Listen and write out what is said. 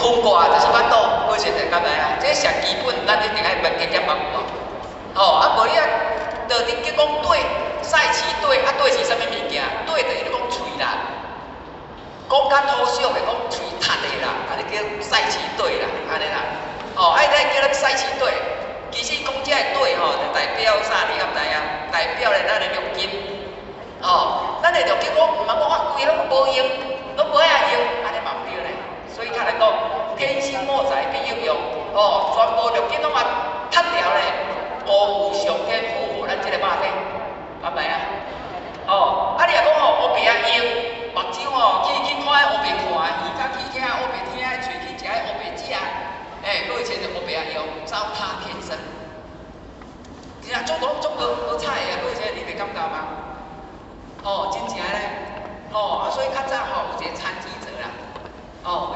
困過就是腹肚，各位先生敢知影？這上基本，咱一定愛問加減捌有無？吼，啊無你啊，道德經講對，賽齊對，啊對是啥物物件？對就是咧講喙啦，講較土俗的講喙窒的啦，按呢叫賽齊對啦，按呢啦。哦，啊，咱叫咧賽齊對，其實講這個對吼，就代表啥？你敢知影？代表咧咱的六根。哦，咱的六根講毋通講啊，規个攏無用，攏無愛用，按呢嘛毋對咧。所以較來講，天生我材必有用。哦，全部六根攏嘛窒掉咧，無有上天賦予咱這個肉體，敢知影？哦，啊你若講吼烏白仔用，目睭吼去去看烏白看，耳仔去聽烏白聽，喙去食烏白食，欸，各位親像烏白仔用，糟蹋天生。其實足多足無無彩的啊，各位親，你袂感覺嗎？哦，真正咧，哦，啊，所以較早吼有一個殘疾者啦，哦，